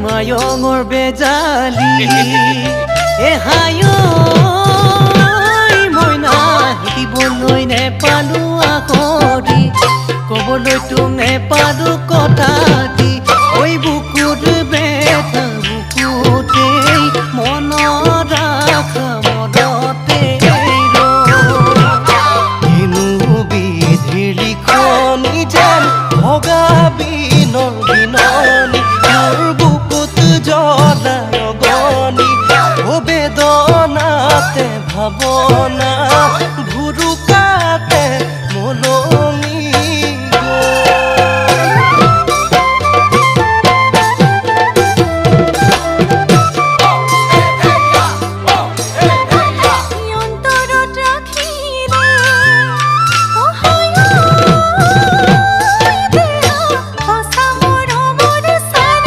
মায়ঙৰ বেজালি এ হায় মইনা, দিবলৈ নেপালো আখৰি, কবলৈ তোক নেপালো কথাটি। ঐ বুকুত বেথা বুকুতেই, মনৰ আশা মনতে। কিনো বিধিৰ লিখনি যেন ভগা বিনৰ বিননি, মোৰ বুকুত জ্বলা অগনি। অ বেদনাতে ভাৱনাতে